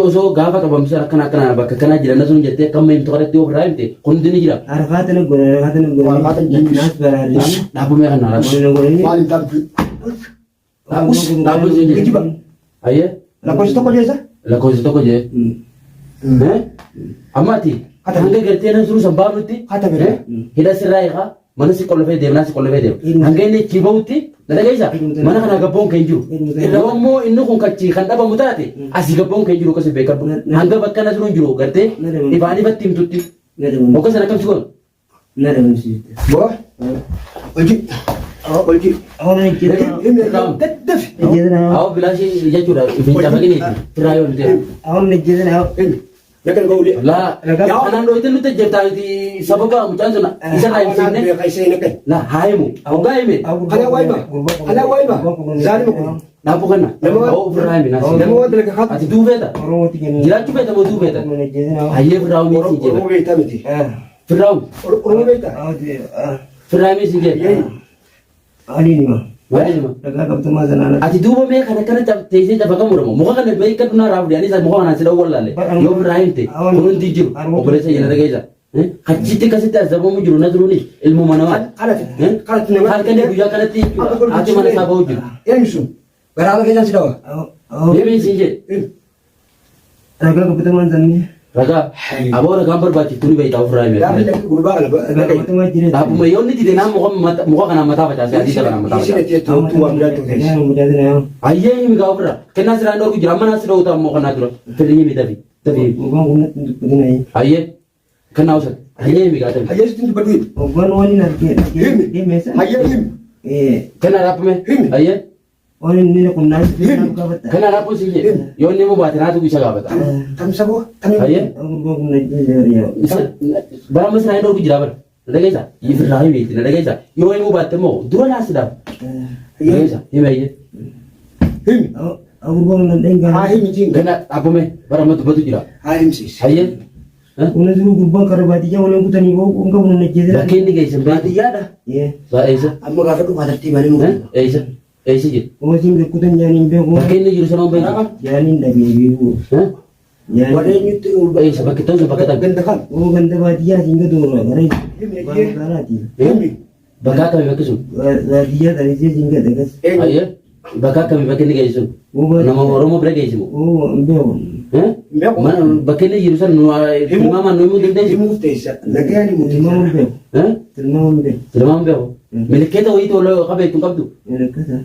osoo gaafa qabamtu sana akkana akkana bakka kanaa jira na sun jettee akkam himtu kanatti ofirraa himte kun hundi ni jira. Arfaata na godhan arfaata na godhan. Arfaata hin jiru. Naas baraarri. Dhaabbumee kan naa Godhan godhan. Maal hin taatu? Us dhaabbuu siin jedhe. Geejjiba. Ayyee Lakkoofsa tokko jeessa? lakkoofsa tokko jee. Amma ati hanga gartee nan suruu san baafnutti Hata bira. hidha sirraa hiikaa mana si qollofee deema si qollofee deema. Hanga inni achi bahutti na dhageessa mana kana gabboon kan jiru. Irra immoo inni kun kachi kan dhabamu taate asii gabboon kan jiru akkasii beekadhu. Hanga bakka na jiru hin jiru gartee ifaan ifatti himtutti. Hogga sana akkam si godhu? Na dhabamsiifte. Boo. Hojii. Hojii. Ahoon ejjetan. Himi daddafi. Ejjetan. Awwa bilaashii jechuudha ifin cafaqiniiti firraa yoo hin ta'e. Ahoon ejjetan. Himi. Nakan ga'ulee. Laa kanaan dhooyte nutti jirtaa miti sababa mucaan sun isa irraa hin fiigne. Beekaa isa hin akkan. La haa himu. Hoggaa hime. Ana waayima. Ana waayima. Zaalima kun. Dhaabbuu kanna. Nama- Awwa ofirraa himi naasi. Nama waan dalaga kaatu. Ati duufeeta. Oromooti kennu. Jiraachuu feeta moo duufeeta? Oromoon ejjetan. Hayyee firraa himi siin jedha. Oromoo beektaa miti. Firraa himi. Oromoo beektaa? Firraa himi siin jedha. Aliin hima. Maal hima? Ragaa qabatamaa sanaan. Ati duuba mee kana kana teessee cafaqamu dha muka kana mee akka dunaa raafudhi anis muka kanaan si dhawwa laalle yoo firraa himte kun hundi jiru obboleessa jedha dhageessa. Achitti akkasitti azabamu jiru Nasruunis ilmuma namaa. Kanatti. Kanatti nama. Halkanii guyyaa kanatti jechuudha. Haati mana isaa bahu jiru. Eenyu sun? Garaaba keessaan si dhawa. Himi siin jedhe. Ragaa qabatamaan sanni. Ragaa aboo ragaan barbaachiftu ni beektaa ofirraa himi. Gaafa gurbaa kana Ragaa dhaga'i. qabatamaa jireenya. Dhaabbuma yoo inni dide naan muka kanaan mataa facaasee adii kanaan mataa Isin facaasee. itti jettu homtuu waan biraatti hin teessu. Hayyee himi gaa ofirraa. Kennaa siraan dhorku jira amma naa si dhowwata ammoo kanaa dura. Firri himi dafi. Dafi. Gurbaan kun natti hin dubbatin. Hayyee. Kennaa usat. Hayyee himi gaa dafi. Hayyee sitti hin dubbadhu himi. Gurbaan waan inni argee Himi. deemeessa. Hayyee himi. Kennaa raaphume. Himi. Hayyee. Waan inni qunnaan naaf gaafata. Kennaa raaphuun siin jedhe. Yoo inni immoo baate naatu isa gaafata. Tam saboo tam Hayyee. Gurbaan kun natti hin Bara amma siraan dhorku jira bara. Na dhageessa? Ifirraa himi na dhageessa? Yoo himuu baatte immoo dura naasiidhaaf. Na dhageessa? Himi hayyee. himi. Gurbaan kun nan Haa himi jiin. Gana dhaabbame bara amma dubbatu jira. Haa himsiisi. Hayyee. Kuna jiru gurbaan karra baadiyyaa waliin kutanii ba'uu kun qabu nan ajjeesera. Bakki inni geessan beeku. Baadiyyaadha. Eessa? Amma gaafa dhugaa tartiibaan himu. Eessa? Eessa jira? Kuma siin kutan jaaniin beeku. Bakki inni jiru sana beeku. Jaaniin dhabee beeku. Warra eenyutti Eessa? Bakki ta'u sun bakka ta'u. ganda kam? Oo ganda baadiyyaatiin gadi oola gara Himi hayyee. magaalaati. Himi. Bakka akkamii bakki sun? Baadiyyaa dhanisee siin gad akkas. Eenyu? Hayyee. Bakka akkamii bakki inni geessu sun? Nama Oromoo bira geessu moo? Oo hin beeku. Beeku. Bakki inni jiru san tilmaamaan nu himuu dandeessu? Himuuf teessa. Nagayaan himuu teessa. Tilmaama hin beeku. Tilmaama hin beeku. Tilmaama beeku. Milikeeta wayii tola qabeettu hin qabdu? Milikkata.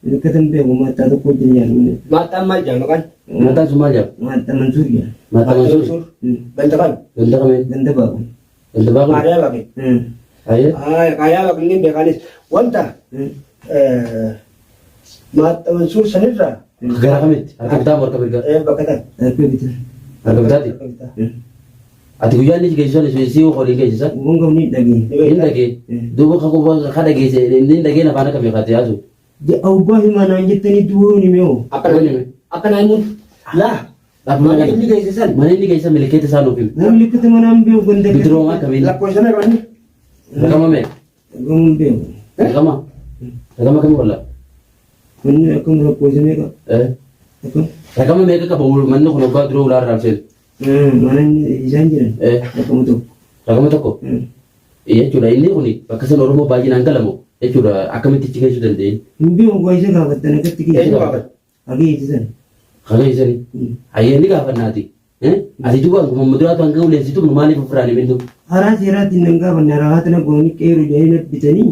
Milikkata hin beeku maattaa tokko wajjin yaadu. Maattaan maal jedhama maqaan? Maattaan sun maal jedhama? Maattaa Mansuur jedhama. Maattaa Mansuur. Ganda kam? Ganda kameen? Ganda baaqu. Ganda baaqu. Qaariyaa baaqi. Hayyee. Qaariyaa baaqi inni beekaanis wanta Maattaa Mansuur sanirraa Gara kamitti? Harka bitaa moo harka mirgaa? Bakka tan. Harka bitaa. Harka bitaati? Ati guyyaa inni geessu sana si horiin geessisa? Gonga ni dhagee. Hin dhagee. Duuba ka dhageesse inni hin dhageen afaan akkamii kaate yaasu? Abbaa himaa naan jettanii duwwoo ni mee'oo. Akkana himuun laa mana inni geesse san Mana inni geesse milikeeta isaa nuuf himi. Namni milikkata manaan beeku ganda. Bidiroomaa akkamiin? Lakkoofsa meeqa inni? Raqama meeqa? Raqama hin beeku. Raqama? Raqama kamii wallaa? Manni akkam lakkoofsa meeqa? Akkam? Raqama meeqa qaba manni kun waggaa dura ulaa irraa seenu? Mana inni isaan jiran? Raqama tokko. Raqama tokko? Jechuudha inni kun bakka sana Oromoo baay'inaan galamu jechuudha akkamitti achi geessuu danda'e? Hin beeku gaa isa gaafattan akkatti Eenyu geessu. gaafata? Hagee eessisan. Hagee eessani? Hayyee ni gaafannaati. Ati duuba akkuma duraatu hanga uleessitu nu maaliif ofirraa hin himtu? Karaa seeraatiin nan gaafanne haraa tana goonii qeeroo jedhanii na bitanii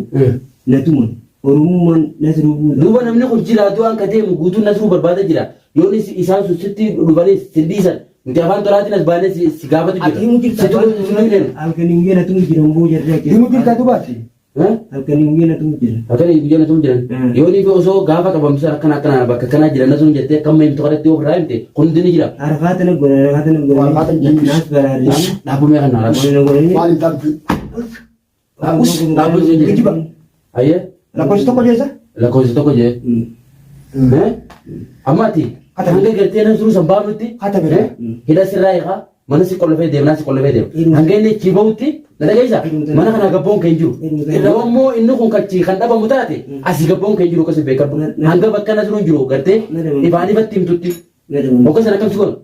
na tuman. Oromummaan Nasruu buusa. Duuba namni kun jira du'aan ka deemu guutuun Nasruu barbaada jira. Yoon isaan sun sitti dhufanis sin dhiisan. Nuti afaan tolaatiin as baanee si gaafatu jira. Ati himu jirta Situ nu hin Halkanii guyyaa na tumu jiran boo jarri akka. Himu jirta dubaati. Halkanii guyyaa na tumu jiran. Halkanii guyyaa na tumu jiran. Yoon ifi osoo gaafa qabamtu sana akkana akkana bakka kanaa jira Nasruun jettee akkam himtu kanatti ofirraa himte kun hundi ni jira. Arafaa tana godhan arafaa tana godhan. Arafaa tana godhan. Naas baraarri. Dhaabbumee kan naa Godhan godhanii. Maal hin taatu? Us dhaabbuu siin jedhe. Geejjiba. Hayyee. Lakkoofsa tokko jeessa? Lakkoofsa tokko jee. Amma ati hanga gartee Nasruu san baafnutti Hata bira. hidha sirraa hiikaa mana si qollofee deema si qollofee deema. Hanga inni achi bahutti na dhageessa mana kana gabboon kan jiru. Irra immoo inni kun kachi kan dhabamu taate asii gabboon kan jiru akkasii beekadhu. Hanga bakka Nasruun jiru gartee ifaan ifatti himtutti. Hogga sana akkam si godhu?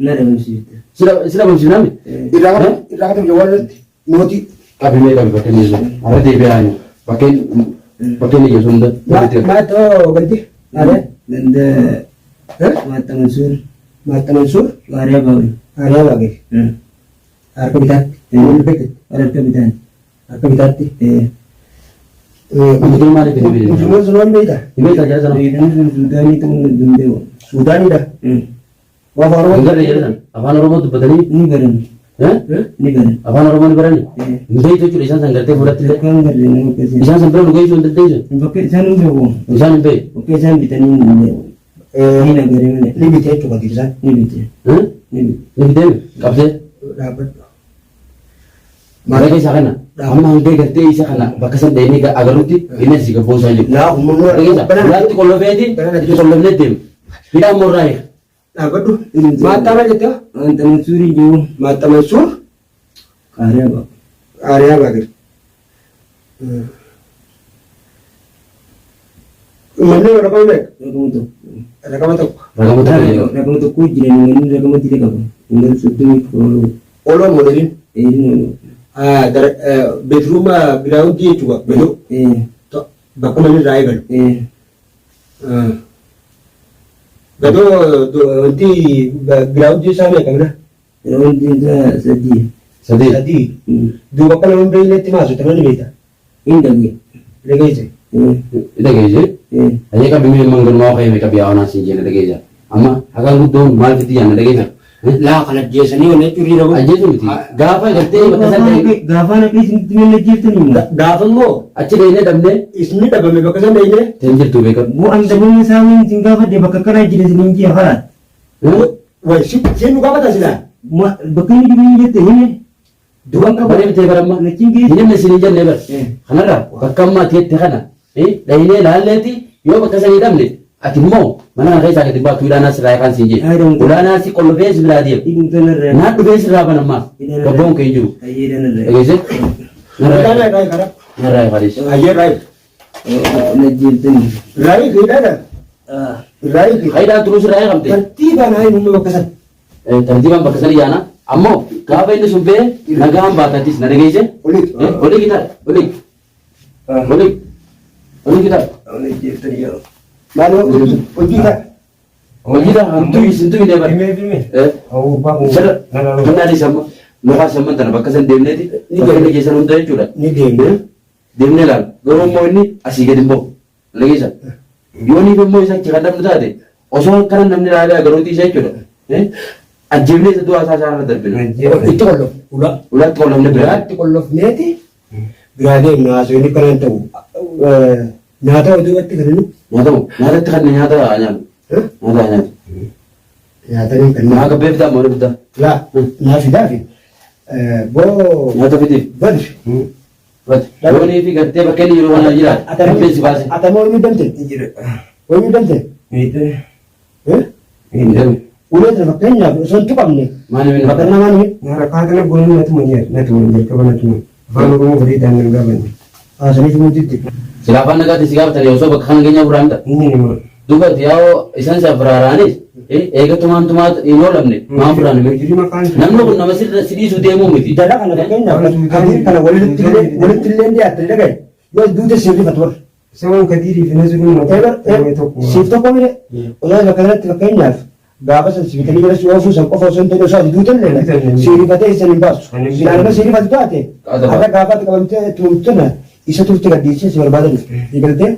Na dhabamsiifte. Si dhabamsiifnami? Irraa qabu irraa qabu jawwaal irratti nootii. Qabimee qabi bakkeen ijjeesu. Har'a deebi'aa jiru. Bakkeen bakkeen ijjeesu hunda. Maatoo ganti? Maal? Ganda Maatta Mansuur. Maatta Mansuur. Qaariyaa Baawul. Qaariyaa Baawul. Harka bitaatti. Harka bitaatti. Harka bitaatti. Guutuu maaliif hin beekne? Musliimoonni sun waan beektaa? Hin beektaa jala sana? Beekanii sun Suudaanii ta'uu hin danda'u. Suudaaniidha. Waa afaan Hin Oromoo. garre jala sana. Afaan Oromoo dubbatanii. Ni baran. Ni baran. Afaan Oromoo ni barani? Hin beektu jechuudha isaan san gartee fuulatti illee. Bakka hin garre nama akkasii. Isaan san bira nu geessuu hin dandeessu. Bakka isaan hin beeku. Isaan hin beeku. Bakka isaan bitanii hin beeku. Ni nagare malee. Ni bitee jechuudha isaan. Ni bite. Ni bite. Ni bitee qabdee. Dhaabbadhu. Maallaqa isaa kana amma hanga gartee isa kana bakka san dheenee agarrutti inni asii gabboo isaa jiru. Laa uummanni Dhageessa ulaatti qollofeeti itti qollofnee deema. Hidhaan morraa hiika. Dhaabbadhu. Maattaa maal jettee? Wanta Mansuurii jiru. Maatta Mansuur. Qaariyaa Baawul. Qaariyaa Baawul. Manni rakama meeqa? Rakama tokko. Rakama tokko. Rakama tokko jedhu. Rakama tokko jiran manni rakama jira qaba. Umar soddomii oloo. Oloo modelin. Dheerina oloo. Bedruuma giraawundii jechuudha. Bedoo. Bakka manni irraa eegalu. Gadoo wanti giraawundii isaa meeqa bira? Giraawundiin isaa sadii. Sadii. Sadii. Duuba akka nama hin beeknetti maasu tanan beekta. Hin dhagee. Dhageesse. Dhageesse. Ayyee qabbi mee mangalumaa ka'ee mee qabbi yaa'onaa siin jenna dhageessa. Amma hakaan guddoon maal fiti jaanna dhageessa. Laa kan ajjeesanii wanna jechuun riira godhu. Ajjeesu miti. Gaafa gartee bakka san dhaqee Gaafaan akka isinitti menne jettanii moo? Gaafa immoo achi dhaqnee dhabnee isni dhabame bakka san dhaqnee. Tan jirtu beekadhu. Bu'aan dabala isaa waan isin gaafadhe bakka kanaa jira isiniin jee haa. Way si nu gaafata silaa. Bakka inni jiru hin jette hime. Duban qabu. Bari bitee baramma. Lachiin geessu. Hin himne isin hin jenne bar. Kanarra bakka amma ati jette kana dhahinee laalleeti yoo bakka sanii dhabne ati immoo mana kana keessaa gadi baatu hidhaanaa sirraa eegaan siin jee. Olaanaa si qollofee si biraa deema. Naa dhufee sirraa bana ammaas. Gabboon kee hin jiru. Dhageesse? Narraa raayii karaa. Narraa eegalis. Ayyee raayii. Najjeeltanii. Raayii hidhaadha. Raayii. Haidhaan turuu sirraa eegamte. Tartiibaan haa hin bakka san. Tartiibaan bakka sanii yaana. Ammoo gaafa inni sun ba'e nagaan baatatis na dhageesse. Olii. Olii gitaa. Olii. Olii. Olii gitaa. Maal hojii isaa. Hojii isaa hamtuu isin tumine bara. Sirra. Kennaan isa amma mukaa samman tana bakka san deemneeti. Bakka inni geessan hunda jechuudha. Ni deemne. Deemnee ilaala. Garuu immoo inni asii gadi hin bahu. Dhageessa. Yoo niif immoo isa achi kan dhabnu taate osoo akkana namni ilaalee agaruutii isa jechuudha. Ajjeefnee isa du'aa isaa isaarra darbina. Itti qollof. Ulaa. Ulaatti qollofne biraa. Ulaatti qollofneeti biraa deemna haasofni kanaan ta'u. Nyaata duubatti kan inni. Nyaatamu. Nyaatatti kan nyaata nyaatu. Nyaata nyaatu. Nyaatanii kan Naa gabbee fidaa moo fidaa? Laa naa fidaa fi boo Nyaata fidiif. badri. Yoonii fi gartee bakka inni jiru kana jiraate. Rabbiin si baase. Atamoo eenyu damte? Eenyu damte? Ulee tana fakkeenyaaf osoo hin tuqamne. Maali minna? Bakka namaa ni. Rakkoo goonuu natuma natuma jalqaba natuma afaan Oromoo bareedaan nan gaafanne. Haasanii fi mutiitti. Silaa afaan nagaatti si gaafatanii osoo bakka kana geenyaa biraan ta'a. Inni nima. Duuba yaa'oo isaan isa biraaraanis eega tumaan tumaa hin oolamne maan biraan hime. Hojii maqaan Namni kun nama sirra si dhiisuu deemuu miti. Dala kana fakkeenyaaf kadiir kana walitti illee walitti illee dhiyaatte dhagaye yoo duute sirrifatu warra. Sabon kadiirii fi nasuun maqaa tokko. Siif tokko mire osoo bakka kanatti fakkeenyaaf gaafa san sibitanii jala si oofuu san qofa osoo hin ta'in osoo ati duute illee siirifatee isan hin baasu. Silaa nama siirifatu taate har'a gaafa ati qabamtee tumtuna isa turte gaddiisee si barbaada dhufte. Eegaltee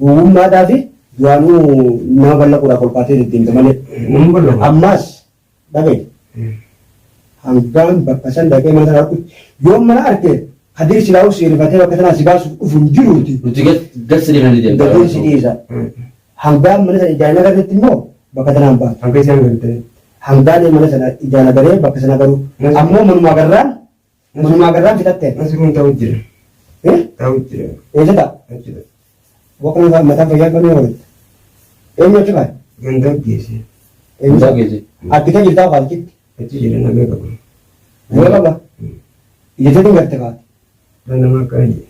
gowwummaadhaa fi duraanuu nama ballaquudhaaf ol kaatee deddeemte malee. Nama ballaqu. Ammaas dhagaye hangaan bakka san dhaqee mana sana argutti yoo mana arge Kadir silaa'uu siirifatee bakka sanaa si baasuuf dhufu hin jiruuti. Nuti gad sirrii ni deemta. Gatiin si dhiisa. Hangaan mana sana ijaan agarretti immoo bakka sanaan baatu. Hanga isaan galtanii. Hangaan mana sana ijaan agaree bakka sana garuu. Ammoo manumaa agarraan manumaa agarraan fixatte. Nasuun ta'u jira. Ta'u jira. Eessa ta'a? Achidha. Boqonnaa mataa fayyaa qabnu yoo godhatte. Eenyu achi kaa'e? Gandaa geesse. Eenyu? Geesse. Argitee jirtaa faalchitti? Achi jira nagaa qaba. Nagaa qaba? Ija garte kaate. Nama akkana jedhe.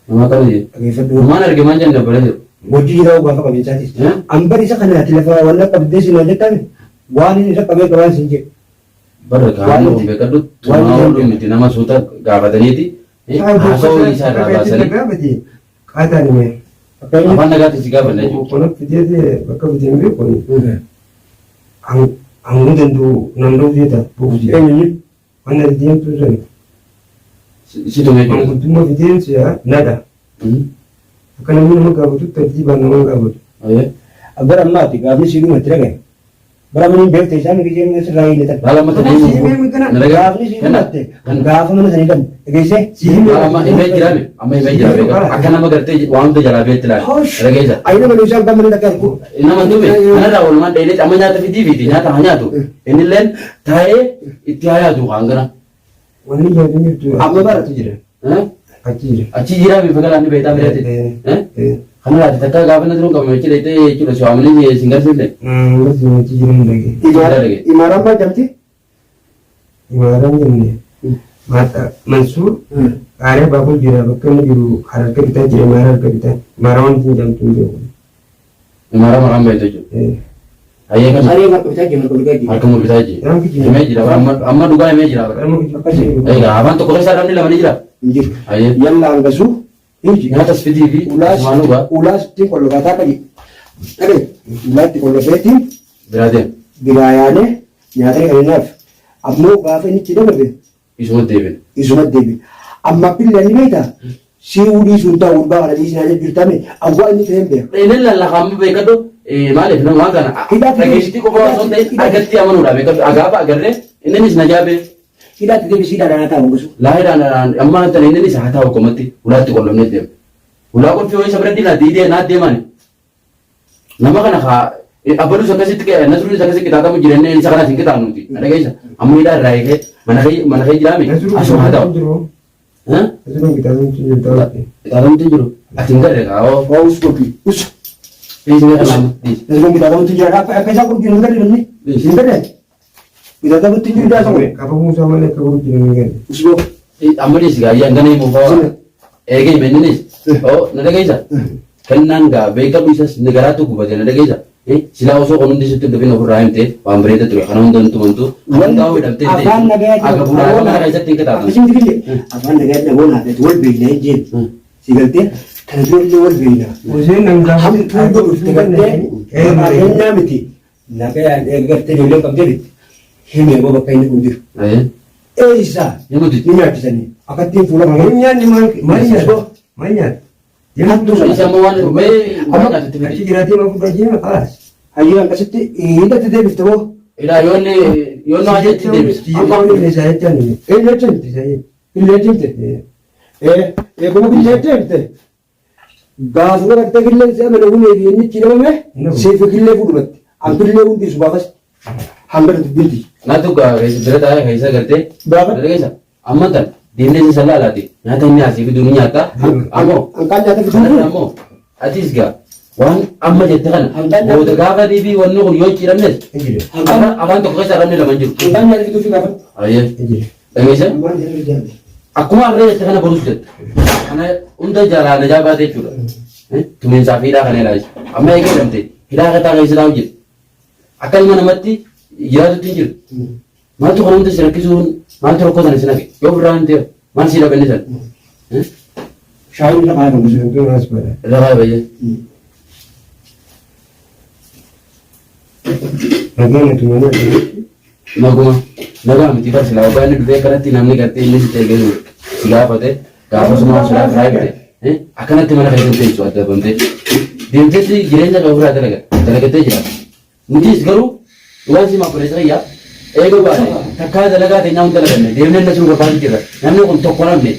Nama akkana jedhe. Dhageeffadhu. Maal arge maal jenne obboleessa? Hojii jiraa gaafa qabeessaatis. Ambar isa kanaati lafa wanna qabdee sinaa jettame. Waan inni irra qabee qabaan siin jedhe. Bara kaanii kun beekadhu tumaa ooluu miti nama suuta gaafataniiti. Haasawuu isaa irraa baasanii. Gaafate qaataan hime. Afaan nagaatti si gaafanna jechuudha. Kono fideete bakka fiteen beeku. Hanguu danda'u nan dhufee ta'a. Buusi. Eenyuun Waan ati deemtu sun Si tumee jechuudha. manguddummaa fideen si'a nadha. Akka namni nama gaafatutti tartiibaan nama gaafatu. Bara ammaati gaafni si dhumatti dhagaye. Bara amma beekte isaan gisee sirraa hin tan. Laala amma Si himee kana Gaafni si dhumatte gaafa mana sanii dhabne dhageessee. Si himee Amma himee jiraame amma himee jiraame akka nama gartee waan hunda jalaa beetti laala. Dhageessa. Ayina malee isaan gaafa mana dhaqee argu. Nama tume kanarraa walumaan dheelee amma nyaata fidii fidi nyaata haa nyaatu. Innilleen taa'ee itti haa yaadu kaan gara. Wanni nyaatu jirtu. Amma bara Achi jira. Achi jira. Achi jiraa bifa galaan ni beektaa biratti. Kanarraa ati takka gaafa na turuun qabame achi dheeytee jechuudha si waamanii si garsiifne. Achi jira hin dhagee. Imaaraan maal jedhamti? Imaaraan jenne. Mansuur qaaree baakul jira bakka inni jiru harka bitaa jira imaara harka bitaa. Imaara wanti hin jedhamtu hin beeku. Imaara maqaan beektu jechuudha. Hayyee kana Saree harka bitaa jira harka bitaa jira. harka mul'isaa jira. Himee jira amma dhugaa himee jira. Egaa afaan tokko keessaa namni lama ni jira. Hin jiru. Hayyee Yalla hangasuu hin jiru. nyaatas fidii fi Ulaas asumaan dhugaa ulaas ittiin qollofataa qabi. Dhagaye ulaa itti qollofeetiin biraa deema. biraa yaanee nyaata kan hinnaaf. Ammoo gaafa inni itti dhababe Isuma deebine. isuma deebi. Amma billee ni beektaa? Si'uu dhiisuun ta'uu gurbaa kana dhiisinaa jechuu taame awwaa inni ta'een beeka. Inni lallafamuu beekadhu maaliif nama waan kana dhageessitii qofa osoo hin ta'in argatti amanuudha beekadhu agaafa agarree inninis na jaabee Hidhaatti deebisii hidhaan taa'u gosu. laayidhaan amma tan inninis haa ta'u komatti ulaatti qollomnee deema. Ulaa qolfii ho'i sabira diinaa diidee naa deemani. Nama kana haa abbalus akkasitti nasruunis akkasitti qixaaxamu jirenne isa kanas hin qixaannuti. Dhageessa amma hidhaa irraa eegee mana kee jiraame asuma haa ta'u. Qixaaxamti jiru ati hin garre kaa'oo. Waa us gogi us. Dhiisni kana amma dhiisi. Nasruun qixaaxamutti jira akka isaa gurguru hin garre namni. Hin garre. Qixaaxamutti jiru daa sana. Qabamuu isaa malee akka gurguru hin garre. Us gogi. Amma dhiisi gaayyaa hangana himuu fa'aa. Eegee himenninis. Oo na dhageessa. Kennaan gaa beekamu isas ni garaatu gubate na dhageessa. Silaa osoo kun hundi sitti dhufin ofirraa himte waan bareeda ture kana hunda nutu mantu. Kan hundaa hidhamtee Afaan nagayaa Aga bu'uura mana keessatti hin qixaaxamu. Akkasitti kille afaan nagayaa dhagoon haadha wal beekna hin jeen. Si galtee kana dura illee wal beekna. Hussein nan gaafate. Hamtuu godhufte gartee kennaa miti. Nagayaan eeggartee ijoolleen qabdee bitti. Himee boo bakka inni kun jiru. Eessa Himuti. ni nyaachisanii akkattiin fuula kana. Hin nyaanni maal nyaata? Maal nyaata? Hattuu sana. Isa ammoo waan mee waan nyaatutti Achi fidi. jiraatee ma fudhaa deema kaas. Hayyuu akkasitti hidhatti deebifte boo. Ilaa yoonni yoonni waa jetti deebisa. Amma isaa jechaan hime. Eenyu jechuun Isaa jecha. Illee deemte. Eeguma illee deemte. Gaafuma gartee killee si amane hunee fi inni itti dhabame siif killee fuudhumatti. An killee hundi su gaafas hanga dubbinti. Naatu gaa bira taa'ee keessa gartee. Gaafa Dhageessa. Amma tan deemnee isa laalaati. Nyaata inni asii fiduu ni nyaata. Ammoo hanqaan nyaata kanarra fiduu ammoo atis gaa waan amma jette kana Hanqaan nyaata- booda gaafa dhiibii wanni kun yoo ciramnes Ejjire. afaan tokko keessa arrabni lama hin jiru. hanqaan nyaata fiduu fi gaafa. Ayyee Ejjire. dhageessa. Hanqaan nyaata fiduu. Akkuma harree jette kana borus jette. Kana hunda jalaa najaa baate jechuudha. Tumiinsaa fi hidhaa kana ilaalcha. Amma eegee hidhamte hidhaa kataa keessa taa'u jira. Akka ilma namatti jiraatutti hin jiru. Maaltu kana hunda si rakkisuun maaltu rakkoo sana si naqe yoo ofirraa hin ta'e maal si dhabe inni sana. Shaayiin irra kaayee kan gosa. Wantoonni as bada. Irra kaayee bayyee. Nageenya tumanii akkamitti Naguma nagaa miti bar silaa ogaa inni dhufee akkanatti namni gartee inni si eegee si gaafate gaafa suma silaa firaa bite akkanatti mana keessatti teessu adda bamtee deemteetti jireenya kee ofirraa dalaga dalagattee jiraata. Nutis garuu waan si maaf fayyaa eega baate takkaa dalagaa teenyaa hunda dalaganne deemnee na jiru barbaadu jirra namni kun tokko namne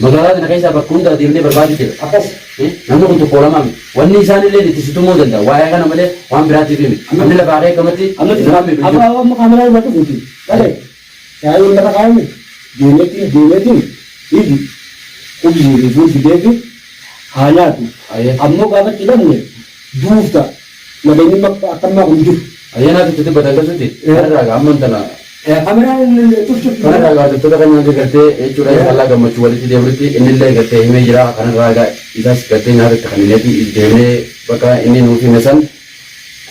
magaalaa kana keessaa bakka hundaa deemnee barbaadu jirra. Akkas. Namni kun tokko lamaa miti wanni isaan illee itti situmuu danda'a waa'ee kana malee waan biraatiif miti namni lafaa kee akkamatti nama miidhu hin jiru. Amma amma kaameraa irra dhufuuti. Dhalee shaayiin irra kaayame deemeetiin deemeetiin iji kubzii fi fuul fideefi haa nyaatu. Ayyee. Ammoo gaafa itti hidhamne duufta nageenyi akkammaa kun jiru. Ayyaanaatu itti dubbatan akkasutti kanarraa amma tana Kaameraan cuf cuf. kanarraa gaazexoota kan nyaata gartee jechuudha inshallah gammachuu walitti deebirutti innillee gartee himee jira kanarraa gaa isas gartee nyaata itti kanineeti deemnee bakka inni nuuf hime san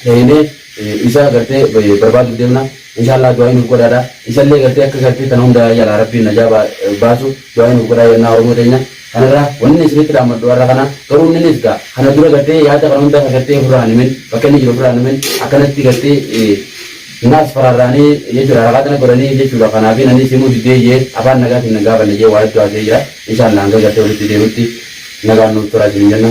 seenee Isa gartee barbaaduuf deemna. Inshaallah du'aa nuuf godhaadha. Isallee gartee akka gartee tana hunda jalaa Rabbiin najaa baasu du'aa nuuf godhaa jennaa Oromoo teenya. Kanarraa wanni isinitti dhaammadhu har'a kana garuu inninis gaa kana dura gartee yaada kana hunda gartee ofirraa hin himin bakka inni jiru ofirraa hin himin akkanatti gartee naas faraarraanii jechuudha haraqaa tana godhanii jechuudha kanaaf anis himuu diddee jee afaan nagaatiin na gaafanne jee waa hedduu haasa'ee jira. Inshaallah hanga gartee walitti deebitti nagaan nuuf turaa isinin jenna.